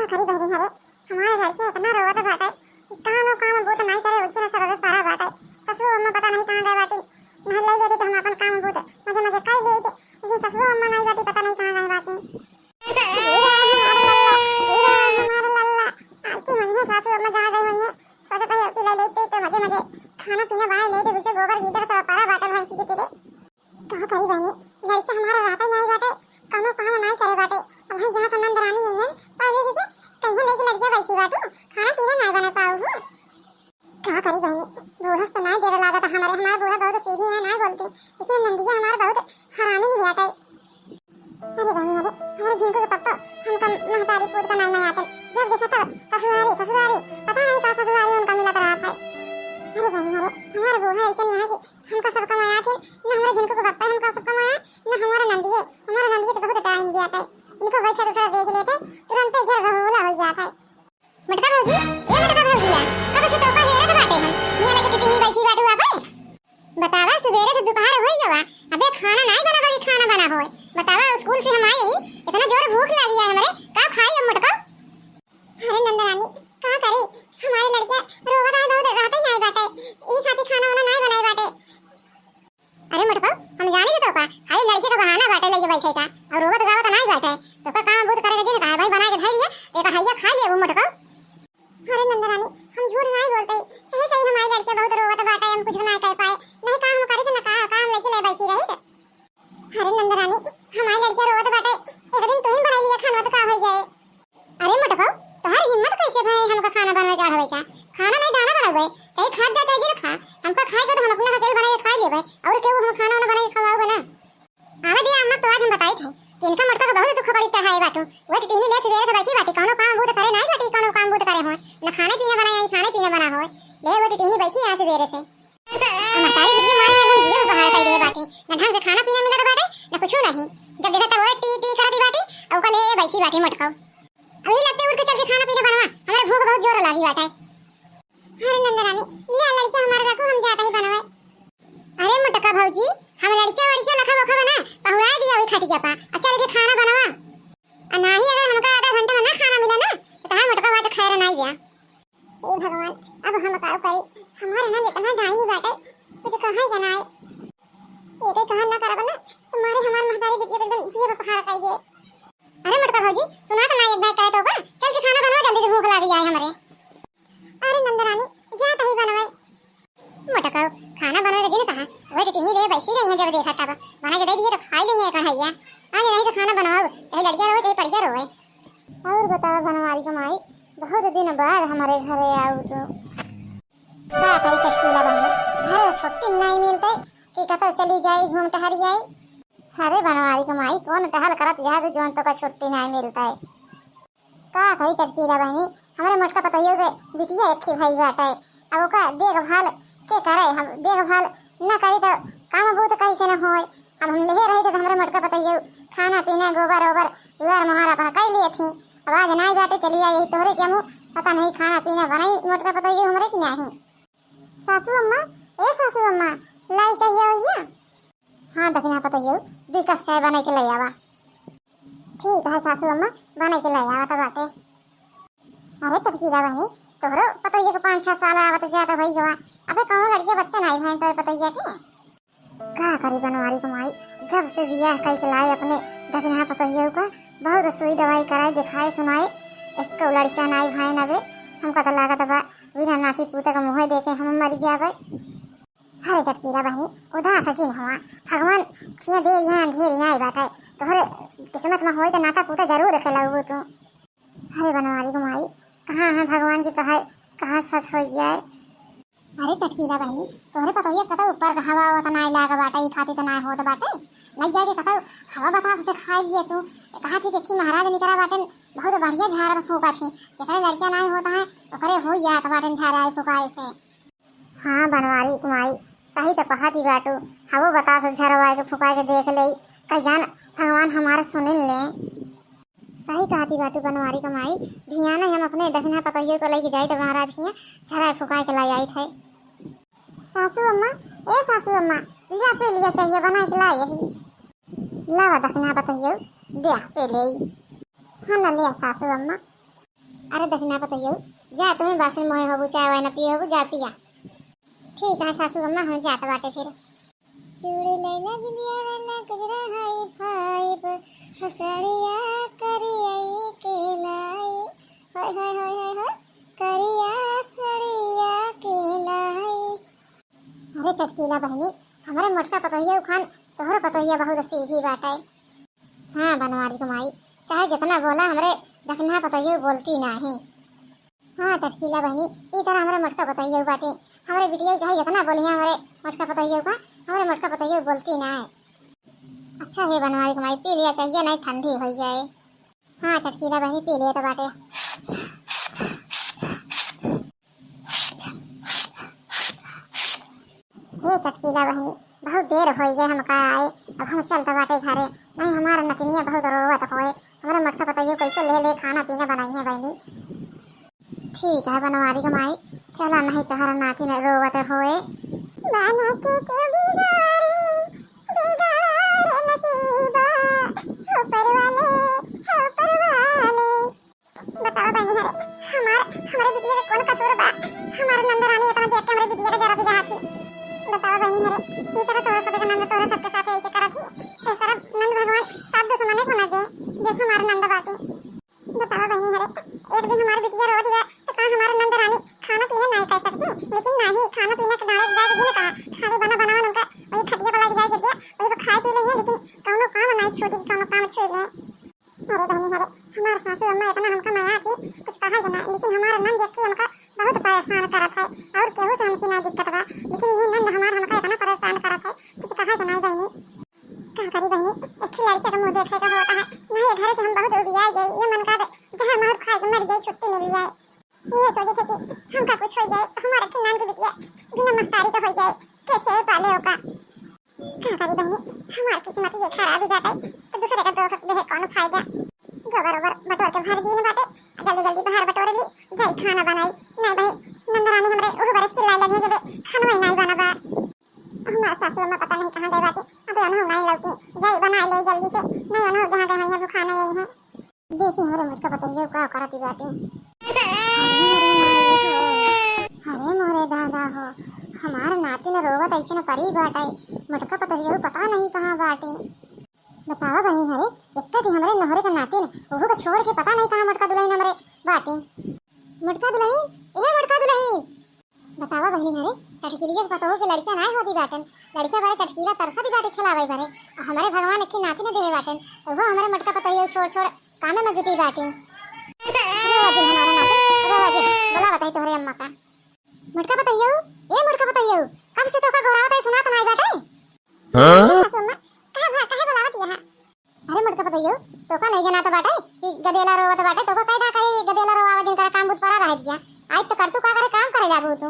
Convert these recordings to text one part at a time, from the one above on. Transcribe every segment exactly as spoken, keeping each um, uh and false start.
अरे बहनी, अरे हमार लड़की इतना रोवत बाटे कि काम काम बूत नाई करे, उजरा सरवे पड़ा बाटे। ससुर अम्मा पता नहीं कहाँ गए बाटी, नहीं ले लेते तो हम अपन काम बूत मजे मजे कर लेते, लेकिन ससुर अम्मा नहीं बाटी, पता नहीं कहाँ गए बाटी। हे राम, हमार लल्ला, हे राम, हमार लल्ला, आती होइहैं सासू अम्मा, जहाँ गई होइहैं, सोचे पहले उठी ले लेते तो मजे मजे खाना पीना बनाए लेते, उसे गोबर गीदर सब पड़ा बाटे भैंसी के तीरे। का करी बहनी, लड़की हमारा रहते नहीं बाटे, कौनो काम नहीं करे बाटे। अब हम जहाँ से नंद रानी आई हैं, पढ़ लिख के कहीं लेके लड़कियाँ बैठी बाटू, खाना पीना नहीं बना पाऊ हूँ। का करी बहनी, बूढ़ा से तो नहीं डर लागत हमारे, हमारा बूढ़ा बहुत सीधी है, नहीं बोलती, लेकिन नंदिया हमारा बहुत हरामी नहीं बाटे। अरे बहनी, अरे हमारे झिंकू के पप्पा हमका महतारी पूत का नहीं, नहीं आते, जब देखा तब ससुरारी, ससुरारी, पता नहीं का ससुरारी उनका मिलत रहत है। अरे बहनी, अरे हमारा बूढ़ा ऐसा नहीं है कि हमका सब कमाया थे, न हमारे झिंकू के पप्पा हमका सब कमाया, न हमारा नंदिये, हमारा नंदिये तो बहुत टाइम दिया था, इनको बैठा उठा देख लेते, तुरंते जर भभूला हो जाता है। मोटका भौजी, ए मोटका भौजिया, कब से तोका हेरत बाटे हम। हियां लगे टिटही बैठी बाटू आपे। बतावा, सुबेरे से दोपहर होई गवा, अबे खाना नाई बना, कभी खाना बना होए। बतावा, स्कूल से हम आई ही, इतना जोर भूख लागी है हमरे, का खाई अब मोटका? अरे नंदरानी, का करी, हमारे लड़किया रोवत है बहुत, रहते ही नाई बाटे, ई खातिर खाना वाना नाई बनाई बाटे। अरे मोटको, हम जानी तो तोका, खाली लड़की का बहाना बाटे लइके बैठे का, और रोवत गावत नाई बाटे। तोका काम बूत करे के दिन का है भाई, बना के धई दिए, एक हइया खा लेबू मोटको। अरे नंदरानी, हम झूठ नाई बोलते, सही सही हमारी लड़की बहुत रोवत बाटे, हम कुछ ना कह पाए, नहीं का हम करी तो ना का, का हम लइके ले बैठी रही तो। अरे नंदरानी, हमारी लड़की रोवत बाटे, एक दिन तू ही बनाई लिया खाना तो का हो जाए। अरे मोटको, तोहार हिम्मत कैसे भए हमका खाना बनवे के अढ़वे का? खाना नहीं दाना बनवे, चाहे खात जा चाहे जिन खा, हमका खाए के तो हम अपने अकेले बना के खाए लेबे, और केहू हम खाना वाना बना के खवाओगे ना? आवे दिया अम्मा, तो आज हम बताई थे कि इनका मोटका के बहुत दुख बड़ी चढ़ाए बाटू। वो तो टिहनी ले सुबेरे से बैठी बाटी, कौनो काम बूत करे नहीं बाटी, कौनो काम बूत करे हो, न खाने पीने बनाए, खाने पीने बना हो, ले वो तो टिहनी बैठी यहाँ सुबेरे से। महतारी बिटिया मारे एकदम जिया पहाड़ कई दे बाटी, न ढंग से खाना पीना मिलत बाटे, न कुछो नहीं। जब देखा तब ओए टी टी करत बाटी, और ओका ले बैठी बाटी मोटको। अभी लगते उठ के चल के खाना पीना बनवा, हमारे भूख बहुत जोर लागी बाटे। अरे नंदरानी, ले लड़किया हमारे रखो, हम जाता ही बनवे। अरे मोटका भौजी, हम लड़किया वड़किया लखा बोखा बना, पहुड़ा दिया वही खटिया पा, आ चल के खाना बनवा। आ नाही अगर हमका आधा घंटा में ना खाना मिला ना, तो तहार मोटका हुआ तो खैर नहीं गया। हे भगवान, अब हम का करी? हमारे नंद इतना डाइनी बाटे, कुछ कहे के ना आए। एके कहन ना करब ना, तुम्हारे हमार महतारी बिटिया पे एकदम जिए पे पहाड़ खाई दे। अरे मोटका भौजी, सुना तो ना एक बार कहे तो बा, चल के खाना बनवा जल्दी से, भूख लागी जाए हमरे। अरे नंदरानी, जा तही बनवाए। मोटका, खाना बनवे के दिन कहा, वही तो टिहनी ले बैठी रही है, जब देखा तब बना के दे दिए तो खाई ली है कढ़ैया। आज नहीं तो खाना बनवाओ, चाहे लड़किया रहो चाहे पड़िया रहो। और बताओ बनवारी के माई, बहुत दिन बाद हमारे घरे आओ तो। का करी चटकीला बहनी, घरे छुट्टी नहीं मिलते कि कतौ चली जाई, घूम टहरी आई। अरे बनवारी के माई, कौन टहल करत जात जौन तोका छुट्टी नहीं मिलते? का करी चटकीला बहनी, हमरे मोटका पतोहियो के बिटिया एक ही भाई बाटे, अब ओका देखभाल के करे, हम देखभाल न करी तो काम बूत कैसे न होए। अब हम लेहे रही तो हमरे मोटका पतोहियो खाना पीना गोबर ओबर दुआर मोहार अपना कर लिए थी। अब आज नाई बाटे चली आई तोहरे के मुँह, पता नहीं खाना पीना बनाई मोटका पतोहियो हमरे की नहीं। सासू अम्मा, ए सासू अम्मा, लाई चाहिए भैया? हाँ दखिना पतोहियो, दू कप चाय बनाई के ले आवा। ठीक है सासू अम्मा, बनाई के ले आवा तो बाटे। अरे चटकीला बहनी, तोहरो पतोहियो के पाँच छह साल आवत जात होई गवा, अबे कौनो लड़के बच्चा नहीं भैन तोर पतोहिया के? का करी बनवारी के माई, जब से बियाह कई के लाए अपने दखिना पतोहियो का, बहुत सुई दवाई कराए, दिखाए सुनाए, एको लड़का नहीं भैन अबे। हमका तो लागत बा बिना नाती पूते के मुँहे देखे हम मर जाबे। अरे चटकीला बहनी, उदास जिन हुआ, भगवान किए दे यहाँ अंधेरी नाई बाटे, तोहरे किस्मत में होई तो नाता पूता जरूर खेलाऊ तू। अरे बनवारी के माई, कहाँ है भगवान की तो है, कहाँ सच हो जाए। अरे चटकीला बहनी, तोहरे पतोहिया कतौ ऊपर के हवा होत नाई लाग बाटे, ई खातिर तो नाई होत बाटे। लग जाए के कतौ हवा बतास दिखाई दिए तू। कहा थी कि महाराज निकरा बाटे, बहुत बढ़िया झाड़ फूका थी, जेकरे लड़का नाई होता है, ओकरे हो जात बाटे झाड़ाई फुकाए से। हाँ बनवारी के माई, सही तो कहत ही बाटू, हवो बतास झरवाए के फुकाए के देख लेई, कई जान भगवान हमार सुनिल ले। सही कहत ही बाटू बनवारी के माई, भियाने हम अपने दखिना पतोहियो को लेके जाई तो महाराज के यहाँ झराए फुकाए के लाई आई थे। सासू अम्मा, ए सासू अम्मा, लिया पे लिया चाहिए बनाए के लाई यही। लावा दखिना पतोहियो, द्या पे ले। हाँ ना लिया सासू अम्मा। अरे दखिना पतोहियो, जा तुम्हें बासन मोहे होबू, चाय वाय न पिए होबू, जा पिया। ठीक है सासू अम्मा, हम जात बाटे फिर। चूड़ी लैला, बिंदिया लैला, गजरा हाई फाइव, हसड़िया करिया के लाई, हाय, हाय, हाय, हाय, हाय, करिया सड़िया के लाई। अरे चटकीला बहिनी, हमरे मोटका पतोहिया खान तोहर पतोहिया बहुत सीधी बाटे। हाँ बनवारी क माई, चाहे जितना बोला, हमरे दखिना पतोहियो बोलती नाही। हाँ चटकीला बहिनी, ई तरह हमरे मोटका पतोहियो बाटे। हमरे बिटिया चाहे जितना बोलिया हमरे मोटका पतोहियो का, हमरे मोटका पतोहियो बोलती नाही। अच्छा हे बनवारी क माई, पी लिया चाहिए, नाही ठंडी होइ जाए। हाँ चटकीला बहिनी, पी लिया तो बाटे। हे चटकीला बहिनी, बहुत देर होइ गए हमका आए, अब हम चलत बाटे घरे। नाही हमार नतिनिया बहुत रोवत होए, हमरे मोटका पतोहियो कैसे ले ले खाना पीना बनाइए बहिनी। ठीक है बनवारी क माई, चला नाही तहर नातिन रोवत होए। बना के क्यों बिगाड़ी, बिगाड़ा रे नसीबा, ऊपर वाले, ऊपर वाले। बतावा बहिनी, हरे हमार, हमरे बिटिया के कौन कसूर बा? हमार नंद रानी इतना देख के हमरे बिटिया के जरा भी जरा थी। बतावा बहिनी, हरे ई तरह तोहरे सबके नंद तोहरे सबके साथ ऐसे करत ही। इस तरह नंद भगवान सात दुश्मने को न दे, जैसे हमार नंद बाटे। बतावा बहिनी, हरे एक दिन हमार बिटिया रो दिया तो का हमार नंद रानी खाना पीना नाही कर सकती? लेकिन नाही, खाना पीना के डाले जाए के दिन कहा, खाली बना बनावन उनका वही खटिया पर लग जाए के दिया, वही पर खाए पी लेंगे, लेकिन कौनो काम नाही छूटी, कौनो काम छू ले। अरे बहिनी, अरे हमार सासू अम्मा इतना हमका माया थी, कुछ कहा के ना, लेकिन हमार नंद देख के हमका बहुत परेशान करत है। और केहू से हमसे ना दिक्कत बा, लेकिन ये नंद हमार हमका इतना परेशान करत है, कुछ कहा के ना बहिनी। का करी बहिनी, एक ही लड़के का मुंह देखे का होता है। नहीं, ये घर से हम बहुत उबिया गई, ये मन का जहाँ मार खाए के मर गई, छुट्टी मिल जाए। ये सोचे थे कि हमका कुछ हो जाए, हमारे खिन्नान की बिटिया बिना महतारी का हो जाए, कैसे पाले होगा। का करी बहिनी, हमार किस्मत ये खराबी बाटे, तो दूसरे का दोख देहे कौन फायदा। गोबर ओबर बटोर के भर दिन बाटे, जल्दी जल्दी बाहर बटोर ली, जाई खाना बनाई। नहीं भाई, नंदरानी हमरे ओह बरे चिल्लाए लगी, जबे खाना ही नहीं बना बा। हमार सासू अम्मा पता नहीं कहाँ गए बाटे, अबे अनहु नहीं लौटी, जाई बना ले जल्दी से, नहीं अनहु जहाँ गए हैं, भुखाना यही है। देखी हमरे मोटका पतोहिया का करती बाटे। अरे मोरे दादा हो, हमार नातिन रोवत ऐसन परी बाटे, मोटका पतोहिया पता नहीं कहाँ बाटे। बतावा बहिनी, हरे एक ठी हमरे नोहरे का नातिन, ओहू का छोड़ के पता नहीं कहाँ मोटका दुलहिन हमरे बाटे। मोटका दुलहिन, ए मोटका दुलहिन। बतावा बहिनी, हरे चटकिलिया के पतोहू के लड़किया नाय होती बाटन, लड़किया बड़े चटकीला तरसती बाटे खिलावे बरे, और हमरे भगवान एक नातिन देहे बाटन, तो वो हमरे मोटका पतोहिया छोड़ छोड़ कामे में जुटी बाटे। रोवा जिन हमारा नातिन, रोवा जिन, बोला बताई तोहरे अम्मा का। मोटका पतोहिया, ए मोटका पतोहिया, कब से तोका गोहरावत है, सुनात नाय बाटे? हाँ? सासू अम्मा, काहे भा-, काहे बोलावत यहाँ? अरे मोटका पतोहियो, तोका नहीं जनात बाटे कि गदेला रोवत बाटे, तोका कैदा कही गदेला रोवावे, जिनकरा काम बूत परा रह दिया। आज तो कर तू का करे, काम करे लागू तू।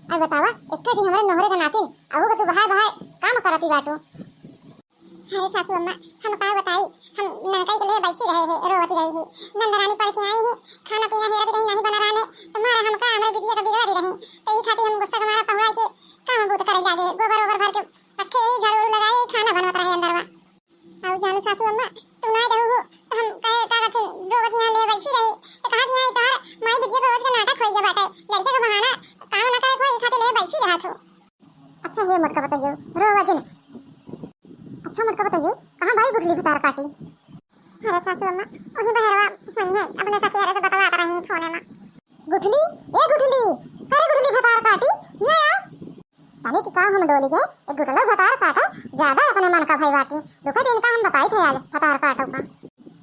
अब बतावा, एक ठी हमरे नोहरे का नातिन, अहू का तू बहाय बहाय काम करती बाटू। अरे सासू अम्मा, हम का बताई, हम ननकई के लिए बैठी रहे है, रोवत रही है। नंदरानी पढ़ के आई है, खाना पीना हेरत रही, नहीं बना रहने, तो मारा हमका, हमरे बिटिया का बिगड़ा भी रही। तो ई खातिर हम गुस्सा के मारा पहुँचा के काम बूत करे लागे, गोबर ओबर भर के रखे, झाड़ू उड़ू लगाए, खाना बनवत रहे अंदरवा। अउ जानू सासू अम्मा, तू ना रहू हो, तो हम कहे का कहते, रोवत यहाँ ले बैठी रही, तो कहा यहाँ तोहर माई बिटिया के रोज के नाटक होई गया बाटे, लड़के के बहाना काम ना करे कोई, खाते ले बैठी रहा तू। अच्छा हे मोटका पतोहियो, रोवा जिन। अच्छा मोटका पतोहियो, कहाँ भाई गुठली भतार काटी? अरे सासू अम्मा, वही बहरवा वही है, अपने सखियारे से बतलात रही फोने में। गुठली, ए गुठली, करे गुठली भतार काटी, ये आ। तनी के काम हम डोली गए, एक गुठलो भतार काटा, ज्यादा अपने मन का भाई बाटी। रुको दिन का हम बताई थे आज भतार काटो का।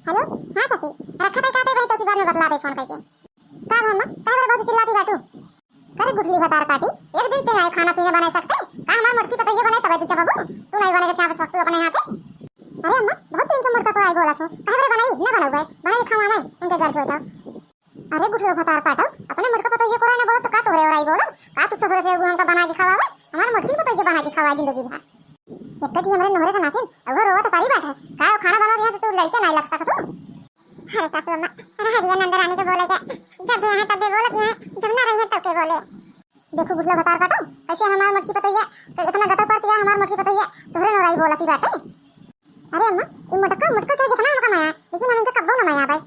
हेलो, हाँ सखी, रखा था क्या थे भाई, तो बाद में बतला दे फोन करके। का भम्मा, काहे बड़े बहुत चिल्लाती बाटू? करे गुठली भतार काटी, एक दिन ते आए खाना पीना बना सकते, का हमार मोटकी पतोहिया बने तबे तू चबाबू, तू नहीं बने के चाप सकतू अपने हाथे। अरे अम्मा, बहुत दिन के मोटका को आई बोला थू, काहे बड़े बनाई, ना बनाऊ भाई, बनाई खावा मैं, उनके घर छोड़ दो। अरे गुठलो भतार काटो, अपने मोटका पतोहिया को ना बोलो तो का तोहरे और आई बोलो, का तू ससुर से एगो हमका बना के खवावे, हमार मोटकी पतोहिया बना के खवाए जिंदगी भर। एक जी हमरे नोहरे का नातिन, अब वो रोवा तो पारी बात है, का वो खाना बनवा दिया तो तू लड़के नहीं लग सकतू? अरे सासू अम्मा, अरे हरिया नंद रानी के बोले के, जब यहाँ तब भी बोलत यहाँ, जब ना रही है तब के बोले। देखो गुठलो भतार काटो, कैसे हमार मोटकी पतोहिया, तो इतना गतो पर दिया हमार मोटकी पतोहिया, तोहरे नोराई बोलती बाटे। अरे अम्मा, ई मोटका, मोटका चाहे जितना हमका माया, लेकिन हम इनके कब्बो ना माया भाई।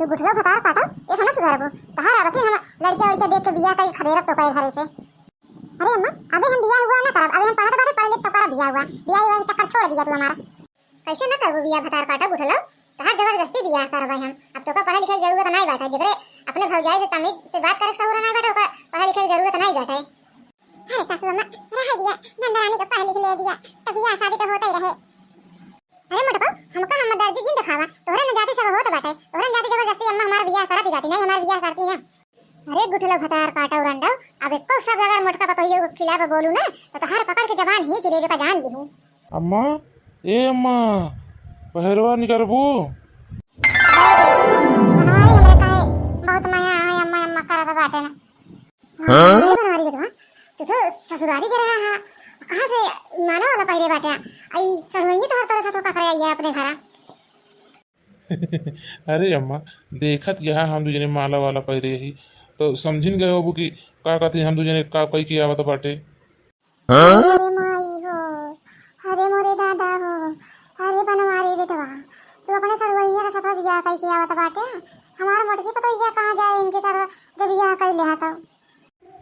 तू गुठलो भतार काटो, ऐसे ना सुधरबो। तहार अब की हम लड़किया उड़किया देख के बियाह कई खदेरब तो कई घरे से। अरे अम्मा, अबे हम बियाह हुआ ना करब, अबे हम पढ़त बाटे, पढ़ लिख तो करब बियाह हुआ। बियाह हुआ के चक्कर छोड़ दिया तू हमारा। कैसे ना करबो बियाह भतार काटो गुठलो? तहार जबरदस्ती बियाह करबे हम। अब तोका पढ़े लिखे के जरूरत नहीं बाटे, जेकरे अपने भौजाई से तमीज से बात करे के सहूर नहीं बाटे, ओका पढ़े लिखे के जरूरत नहीं बाटे। अरे सासू अम्मा, रहे दिया, नंदरानी के पढ़ लिख ले दिया, तो बियाह शादी तो होता ही रहे। अरे मोटको, हमका हम दर्जी जिन दिखावा, तोहरे न जाति सब होत बाटे, तोहरे न जाति जबरदस्ती अम्मा हमार बियाह करत ही बाटी, नहीं हमार बियाह करती ना। अरे गुठलो भतार काटो रंडो, अब एको शब्द अगर मोटका पतोहियो के खिलाफ बोलू ना, तो तोहार पकड़ के जबान ही जिलेबे का जान लिहू। अम्मा, ए अम्मा, बहरवा निकरबू? अरे बेटी, बनवारी हमरा काहे बहुत मया है, अम्मा अम्मा करत बाटे ना। हाँ? अरे बनवारी बेटवा, तू तो ससुरारी के रहा हा, कहाँ से माला वाला पहिरे बाटे? आई चढ़वइये तोहर तरह से तो का करे आई है अपने घरा? अरे अम्मा, देखत यहाँ हम दू जने माला वाला पहिरे ही, तो समझिन गए होबू कि का कहती हम दू जने का कई के आवत बाटे। अरे माई हो, अरे मोरे दादा हो, अरे बनवारी बेटवा, तू अपने सड़ुआइया के साथ बियाह कई के आवत बाटे। हमार मोटकी पतोहिया कहाँ जाए इनके साथ जो बियाह कई ले हा तो?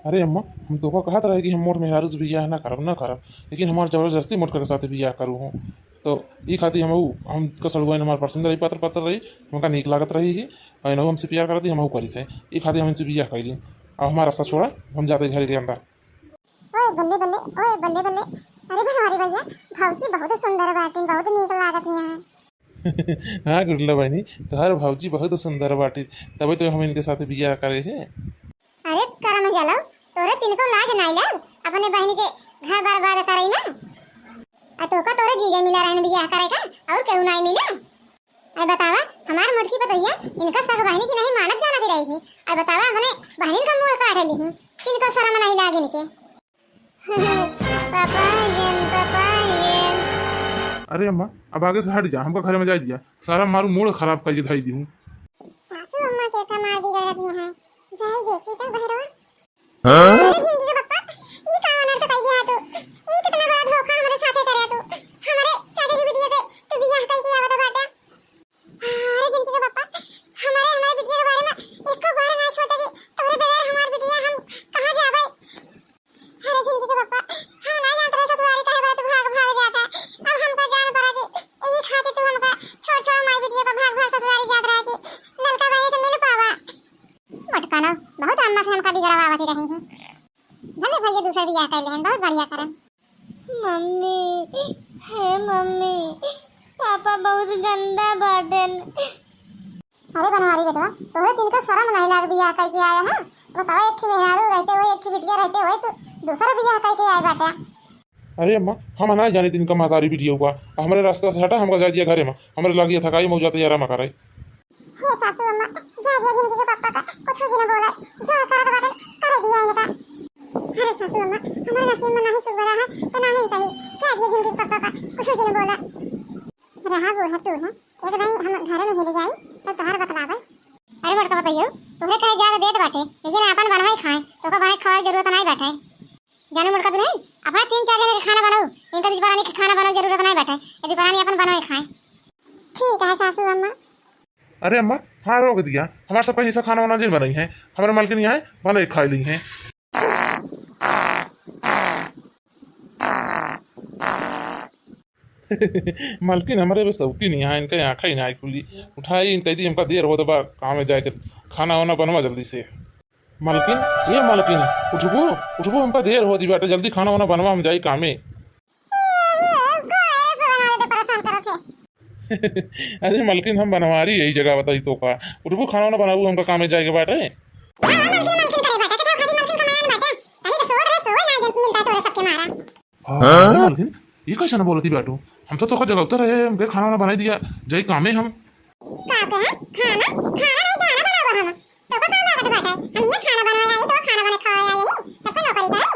अरे अम्मा, हम तोका कहत रहे कि हम मोट मेहरारू से बियाह ना करब, ना करब, लेकिन हमार जबरदस्ती मोटका के साथ बियाह करू हूँ। तो ई खातिर हम, हम कसड़ुआइन हमार पसंद रही, पातर पातर रही, हमका नीक लागत रही ही, और इनहू हमसे प्यार करती, हमहू करी थे, ई खातिर हम इनसे बियाह कैली। अब हमारा रास्ता छोड़ा, हम जाते घरे के अंदर। ओए बल्ले बल्ले, ओए बल्ले बल्ले। अरे बनवारी भैया, भौजी बहुत सुंदर बाटिन, बहुत नीक लागत यहाँ। हाँ गुड़ला बहनी, तोहार भौजी बहुत सुंदर बाटी, तबे तो हम इनके साथ बियाह करे हैं। अरे करम जलो, तोरे तिनको लाज नाई लाग, अपने बहनी के घर बर्बाद करे ना। आ तोका तोरे जीजा मिला रहन बियाह करे का, और केहू नाई मिला? अरे बतावा, हमार मोटकी पतोहिया इनका सग बहनी की नहीं मानत जानत रही ही। अरे बतावा, अपने बहनिन का मूड़ काट ली ही, इनको शर्म नहीं लाग इनके। पापा आ गए, पापा आ गए। अरे अम्मा, अब आगे से हट जा, हमका घर में जाए दिया, सारा मारू मूड़ खराब करके धई दी हूँ। सासू अम्मा के का मार बिगाड़त यहाँ, जाए देखी तो बहरवा। हाँ? अरे झिंकी के पप्पा, ई का अनर्थ कई दिया तू? ई कितना बड़ा धोखा हमरे साथे करे तू? हमरे चाचा की बिटिया से तू बियाह कई के आवत बाटा। अरे झिंकी के पप्पा, हमरे, हमरे बिटिया के बारे में एको बार ना सोचा कि तोरे बगैर हमार बिटिया हम कहाँ जाबे? अरे झिंकी के पप्पा, हम ना जानत रहे ससुरारी काहे बात भाग, भाग जाता। अब हमका जान पड़ा कि यही खातिर तू हमका छोड़, छोड़ माई बिटिया का भाग, भाग ससुरारी जात रहा कि ललका बहनी से मिल पावा। मटकाना, बहुत अम्मा से हमका बिगड़वावत रही हूँ। भले भैया दूसर बियाह कर लेहन, बहुत बढ़िया करन। मम्मी, हे मम्मी, पापा बहुत गंदा बाटन। अरे बनवारी बेटवा, तोहरे तिनको शर्म नहीं लाग बियाह कई के आया है? बताओ, एक ही मेहरारू रहते हुए, एक ही बिटिया रहते हुए, तू दूसर बियाह कई के आए बाटे। अरे अम्मा, हम ना जाने तिनका महतारी बिटिया हुआ, हमरे रास्ता से हटा, हमका जाए दिया घरे में, हमरे लागिया थकाई मौजा तैयारा में करे। हे सासू अम्मा, जा दिया झिंकी के पप्पा का, कुछ जिन बोला, जो करत बाटे, करे दिया इनका। अरे सासू अम्मा, हमारे नसीब में नहीं सुख रहा है, तो नहीं सही, जा दिया झिंकी के पप्पा का, कुछ जिन बोला। रहा बूढ़ा तू है, एक दाई हम घरे में हेले जाई, तो तोहर बतलावे। अरे मोटका पतोहियो, तोहरे कहे जा देत बाटे, लेकिन आपन बनवाई खाए, तोका बनाए खाए जरूरत नहीं बाटे। जानू मोटका दुल्हन, अपना तीन चार जने के खाना बनाऊ, इनका दीदी परानी के खाना बनाऊ जरूरत नहीं बाटे, यदि परानी अपन बनाए खाए। ठीक है सासू अम्मा। अरे अम्मा, हाँ रोक दिया, हमारे सबका हिस्सा खाना वाना जिन बनाई है, हमारे मालकिन यहाँ है, भले खाए ली हैं। मालकिन हमारे बस सौती नहीं है, इनका आँखा ही ना खुली। उठाई इनका दी, हमका देर होत बा काम में जाए के, खाना वाना बनवा जल्दी से। मालकिन, ए मालकिन, उठबू, उठबू, हमका देर होती बाटे, जल्दी खाना वाना बनवा, हम जाई कामे। अरे मालकिन, हम बनवारी यही जगह बताई तो का, उठबू, खाना वाना बनाबू, हमका कामे जाए के बाटे। हाँ, मालकिन, ये कैसे ना बोलती बाटू? हम तो तोका जगावते रहे, हमके खाना वाना बनाई दिया, जाई कामे हम। का कहा? खाना? खाना नहीं, खाना बनावा हम। तोका का लागत बाटे? हम ये खाना बनवाए आई, तो खाना बना खाए आई, सबके नौकरी करे।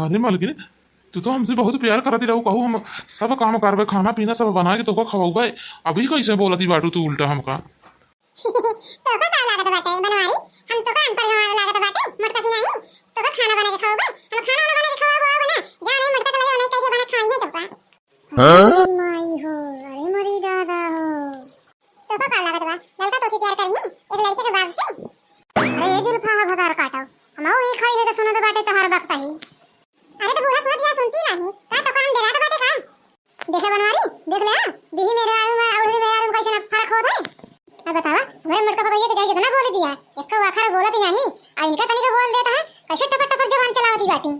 अरे मालकिन, तू तो हमसे बहुत प्यार करती रहू, कहू हम सब काम करबे, खाना पीना सब बना के तोका खवाऊबे। अभी कैसे बोलती बाटू तू उल्टा हमका? तोका का लागत बाटे बनवारी? हम तोका अनपढ़ गंवार लागत बाटे, मोटका की नहीं? तोका खाना बना के खवाबे? हम खाना ना बना के खवाबो ना। जा नहीं मोटका के लगे उन्हें कह दिया बना खाएंगे तोका। हाँ? अरे माई हो, अरे मोरी दादा हो। तोका का लागत बा? ललका तोसे प्यार करेंगे? अरे ए जुल्फा, भतार काटो, हमहू ही खड़ी होके सुनत बाटे तोहार बकतही। अरे तो बूढ़ा सुनत या सुनती नाही, का तो काम डेरात बाटे का? देखे बनवारी, देख ले, बिही मेहरारू मा अउर मेहरारू मा कैसे ना फर्क होत है। अब बतावा, हमरे मोटका पतोहिया के जाई कितना बोल दिया, एको आखर बोलत ही नाही, आ इनका तनिक बोल देत है, कैसे टपर टपर जबान चलावती बाटी।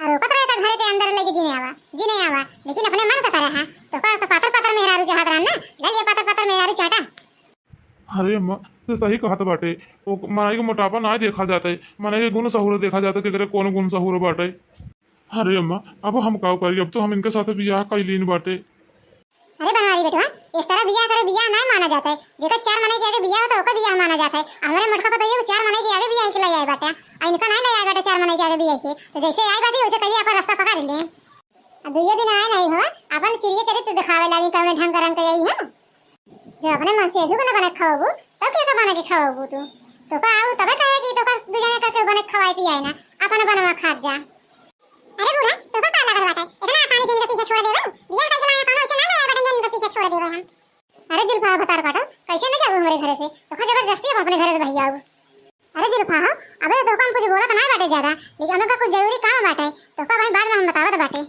आ रोकत रहे त घरे के अंदर लेके जिने आवा, जिने आवा, लेकिन अपने मन का करे है, तो का पातर पातर मेहरारू चाहत रहन ना, ले लिए पातर पातर मेहरारू चाटा। अरे अम्मा, तू सही कहत बाटे। ओ, मनई के मोटापा नाय देखा जात है, मनई के गुण सहूर देखा जात है, केकरे कौन गुण सहूर बाटे। अरे अम्मा, अब हम का करी, अब तो हम इनके साथ बियाह कई लीन बाटे। अरे बनवारी बेटवा, इस तरह बियाह करे बियाह नाय माना जात है। जेकर चार मनई के आगे बियाह होता, ओकर बियाह माना जात है। हमरे मोटका पतोहिया के चार मनई के आगे बियाह के ले आए बाटे, आ इनका नाय ले आए बाटे चार मनई के आगे बियाह के। तो जैसे आई बाटी, वैसे कहिए अपन रास्ता पकड़ ले। अब दुइये दिन आए नहीं हो, अपन चिड़िया चरित्र दिखावे लागी, कौन ढंग का रंग के आई है। जो अपने मन से एधू को न बना के खवाबू, तब के का बना के खवाबू तू? तो का आऊ तबे कहे कि तो का दू जने करके बना के खवाए पियाए ना, अपन बनवा खात जा। अरे बूढ़ा, तो का का लागल बाटे? इतना आसानी से इनके पीछे छोड़ देवे? बियाह कइके लाया कौनो ऐसे ना लाया बाटे, इनके पीछे छोड़ देवे हम। अरे जुल्फा भतार काटो, कैसे न जाबू हमरे घरे से? तो का जबरदस्ती हम अपने घरे से भैया आऊ। अरे जुल्फा हो, अबे तो हम कुछ बोलत ना बाटे ज्यादा, लेकिन हमका कुछ जरूरी काम बाटे, तो का भाई बाद में हम बतावत बाटे।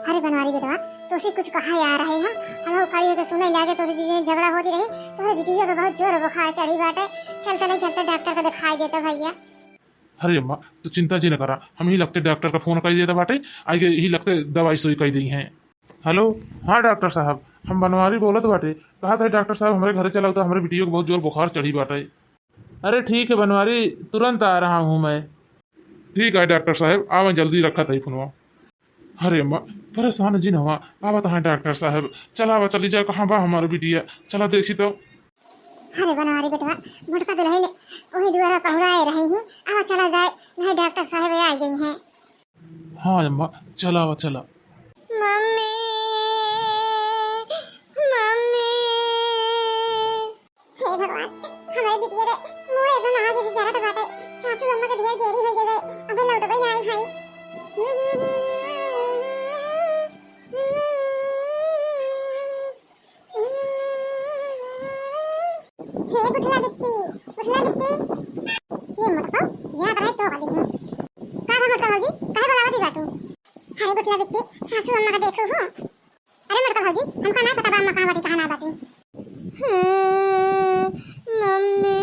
अरे बनवारी बेटवा, तोसे कुछ कहा यार है हम, हम खड़ी होके सुने लागे, तोसे जे झगड़ा होती रही, तोहरे बिटिया के बहुत जोर बुखार चढ़ी बाटे, चलते नहीं चलते डॉक्टर को दिखाई देते भैया। अरे अम्मा, तू चिंता जी न करा, हम ही लगते डॉक्टर का फोन कर देता बाटे, आई के ही लगते दवाई सुई कर दी हैं। हेलो, हाँ डॉक्टर साहब, हम बनवारी बोलत बाटे, कहा था डॉक्टर साहब हमरे घरे चला, तो हमरे बिटिया के बहुत जोर बुखार चढ़ी बाटे। अरे ठीक है बनवारी, तुरंत आ रहा हूँ मैं। ठीक है डॉक्टर साहब, आवे जल्दी, रखत है फोनवा। अरे अम्मा, परेशान जिन हवा, आवत हैं डॉक्टर साहब। चला आवा, चली जा, कहाँ बा हमार बिटिया? चला देखी तो। अरे बनवारी बेटवा, मोटका दुल्हन वही दुआरा पहुड़ाए रही ही, आवा चला जाए, नहीं डॉक्टर साहब आ गई हैं। हाँ अम्मा, चला आवा, चला। मम्मी, मम्मी। हे भगवान, हमरे बिटिया के मूड़े एकदम आगे से जरत बाटे। सासू अम्मा के ढेर देरी हो गए, अबे लौटबे ना आए भाई। हे बुढ़ला बिट्टी, बुढ़ला बिट्टी। ये मोटका, यहाँ पर है तो वाली हूँ। का भा मोटका भौजी, काहे बुलावती बाटू? अरे बुढ़ला बिट्टी, सासू अम्मा का देखो हो। अरे मोटका भौजी, हमका ना पता बा अम्मा कहाँ बाटी, कहाँ ना बाटी। हाँ, मम्मी,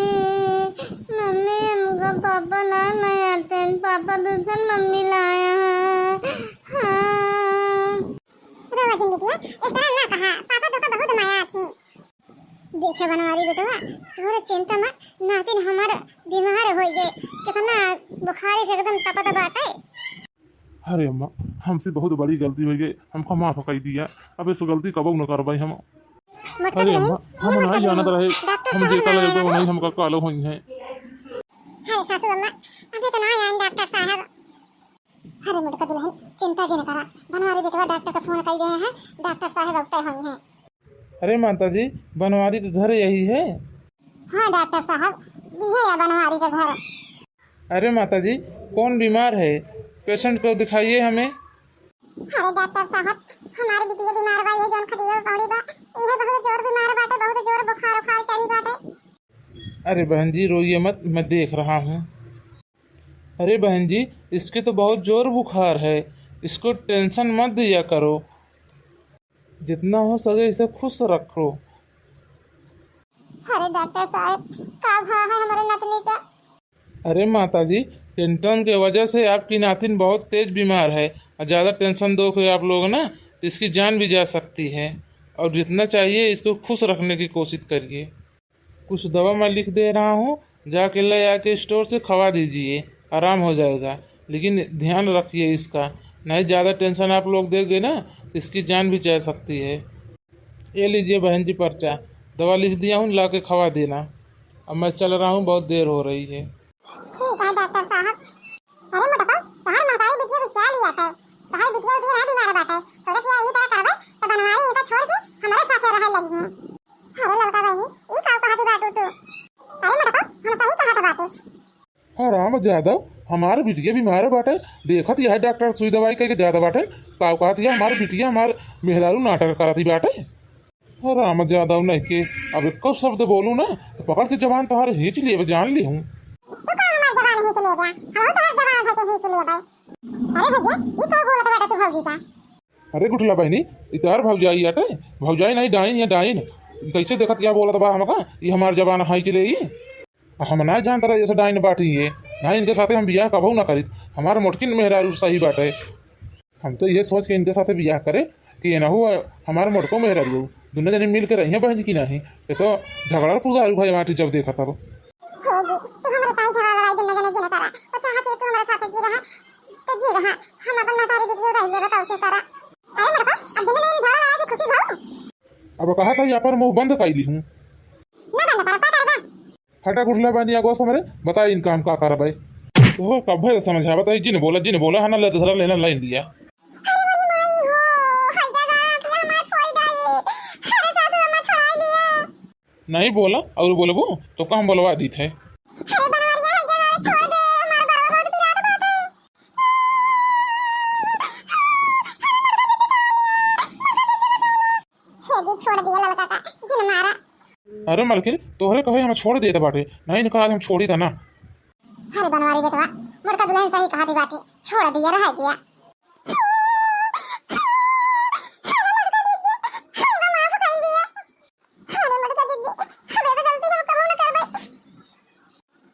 मम्मी, हमका पापा ना, ना आते हैं। पापा दूसर मम्मी लाया है। हाँ। रोवा जिन बिटिया, इस तरह ना कहा, पापा तो का बहुत माया थी। देखे बनवारी बेटवा, तोहरे चिंता मत, नातिन हमार बीमार हो गए, कितना बुखारी से एकदम तपत बाटे। अरे अम्मा, हमसे बहुत बड़ी गलती हो गई, हमका माफ कर दिया। अब इस गलती कबो न करबाई हम। मोटका अरे दुल्हन, अम्मा, हम नहीं जानत रहे, डॉक्टर हम साहब जेका ना लगे आए तो बाटे। नहीं हमका कालो होई है। अरे सासू अम्मा, अबे तो ना आए डॉक्टर साहब। अरे मोटका दुल्हन, चिंता जिन करा, बनवारी बेटवा डॉक्टर का फोन कर दिए हैं, डॉक्टर साहब अब तय होई हैं। अरे माता जी, बनवारी का घर यही है? हाँ डॉक्टर साहब, ये है बनवारी का घर। अरे माता जी, कौन बीमार है? पेशेंट को दिखाइए हमें। अरे डॉक्टर साहब, हमारी बिटिया बीमार बा, ये जौन खटिया पे पड़ी बा, ये बहुत जोर बीमार बाटे, बहुत जोर बुखार उखार चढ़ी बाटे। अरे बहन जी, रोइए मत, मैं देख रहा हूँ। अरे बहन जी, इसके तो बहुत जोर बुखार है, इसको टेंशन मत दिया करो, जितना हो सके इसे खुश रखो। अरे डॉक्टर साहब, का भा है हमारे नतनी का? अरे माता जी, टेंशन के वजह से आपकी नातिन बहुत तेज बीमार है, और ज़्यादा टेंशन दोगे आप लोग ना, तो इसकी जान भी जा सकती है। और जितना चाहिए इसको खुश रखने की कोशिश करिए। कुछ दवा मैं लिख दे रहा हूँ, जाके ले आके स्टोर से खवा दीजिए, आराम हो जाएगा, लेकिन ध्यान रखिए इसका, नहीं ज़्यादा टेंशन आप लोग देंगे ना, तो इसकी जान भी जा सकती है। ये लीजिए बहन जी पर्चा, दवा लिख दिया हूँ, ला के खवा देना। अब मैं चल रहा हूँ, बहुत देर हो रही है। ठीक है डॉक्टर साहब। अरे मोटका, तोहार महतारी बिटिया के चाल ही आता है, तोहार बिटिया उटिया ना बीमार बाटे, सोचत या यही तरह करबे तो बनवारी इनका छोड़ के हमारे साथ रहे लगी हैं। अरे ललका बहनी, ई का कहती बाटू तू? अरे मोटका, हम सही कहत बाटे। हराम जादव, हमार बिटिया बीमार बाटे, देखत यह डॉक्टर सुई दवाई कइके जात बाटे, का कहत यह हमार बिटिया हमार मेहरारू नाटक करत ही बाटे। राम जादव नहीं के, अब एको शब्द बोलू ना तो पकड़ के जबान तोहार खींच लेब, जान ली हूँ। तू का हमार जबान खींच लेबा? हम तोहार जबान धके खींच लेबै। अरे भैया, ई का बोलत बाटे तू भौजी का? अरे गुठला बहिनी, ई तोहार भौजाई आटे, भौजाई नहीं डाइन या डाइन। ई कैसे देखत क्या बोलत बा हमका? ई हमार जबान खींच ले ई। हम ना जानत रहे जैसे डाइन बाटी ये। ना इनके साथे हम बियाह कबहू ना करित। हमार मोटकिन मेहरारू सही बाटे। हम तो ये सोच के इनके साथे बियाह करे कि ये ना हो हमार मोटको मेहरारू हो। दुनो जने मिल के रहिए बहन की नहीं। ये तो झगड़ा पुजारू भाई बाटी जब देखा तब। हे जी, तू हमरा ताई झगड़ा लड़ाई दुनो जने जिन करा। वो चाहत है तू हमरा साथे जी रहा, तो जी रहा। हम अपन नौकरी बिटियो रह ले बताओ से सारा। अरे मोटको, अब दुनो जने झगड़ा लड़ाई की खुशी भाऊ। अब कहा था यहाँ पर मुंह बंद कर ली हूँ। ना बंद करा, का करबा? हटा गुठला बानी आगो से हमरे, बताई इनका हम का करबै। तो कब है समझा बताई, जिन बोला, जिन बोला, हना ले दूसरा लेना लाइन दिया। अरे मोरी माई हो, हइजा गाना पिया हमार फोई डाई। अरे सासू अम्मा छोड़ाई लिया। नहीं बोला, और बोलबो तो का हम बोलवा दीत है। अरे बनवरिया हइजा गाना छोड़ दे, हमार बरवा बहुत पिरात बाटे। हे जी, छोड़ दिया ललका का, जिन मारा। अरे मलकिन, तोहरे कहे हम छोड़ देत बाटे, नहीं इनका आज हम छोड़ी था ना। अरे बनवारी बेटवा, मोटका दुल्हन सही कहा थी बाटे, छोड़ दिया, रह दिया। अरे मोटका दीदी, हम ऐसा गलती हम कबो न करबै।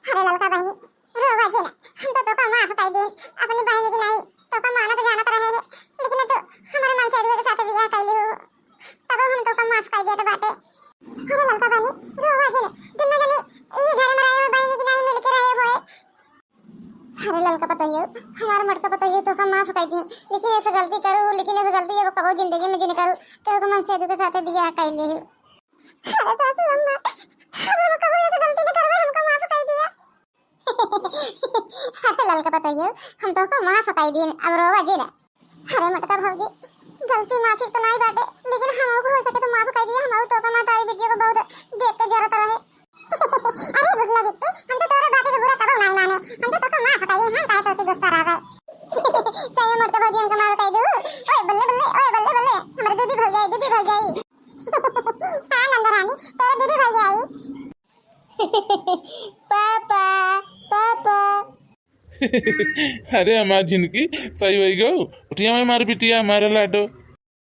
अरे ललका बहनी, रोवा जिन, हम तो तोका माफ कर देन, अपनी बहन की नहीं, तोका मानत जानत रहे हैं, लेकिन तू हमारे मन से अधूरे के साथ बियाह कर ली हो, तब हम तोका माफ कर देत बाटे। अरे ललका बहनी, रोवा जिन, दुनो जनी ई घर में रहे हो बहन की नहीं मिल के रहे हो। अरे ललका पतोहियो, हमार मोटका पतोहियो तोका माफ कर दी, लेकिन ऐसे गलती करू, लेकिन ऐसे गलती अब कबो जिंदगी में जिन करू, केहू के मन से अधूरे के साथ बियाह कर ली हो। अरे सासू अम्मा, अब हम कबो ऐसे गलती न करबै, हमको माफ कर दिया। अरे ललका पतोहियो, हम तोहका माफ कर दीन, अब रोवा जिन। अरे मोटका भौजी, गलती माफी तो नहीं बाटे, लेकिन हमहू को हो सके तो माफ कर दिया, हमहू तोहका मातारी बिटिया को बहुत देख के जरूरत रहे। अरे गुठला बिट्टी, हम तो तोरे बात के बुरा कबो नहीं माने, हम तो तोहका माफ कर दीन, हम काहे तोसे गुस्सा रहबै। सही मोटका भौजी हमको माफ कर दू। ओए बल्ले बल्ले, ओए बल्ले बल्ले, हमारे दीदी भौजाई, दीदी भौजाई। हाँ नंदरानी, तोरे दीदी भौजाई। पापा, पापा। अरे हमार झिनकी, सही होई गो। उठिया में मार बिटिया, हमारे लाडो।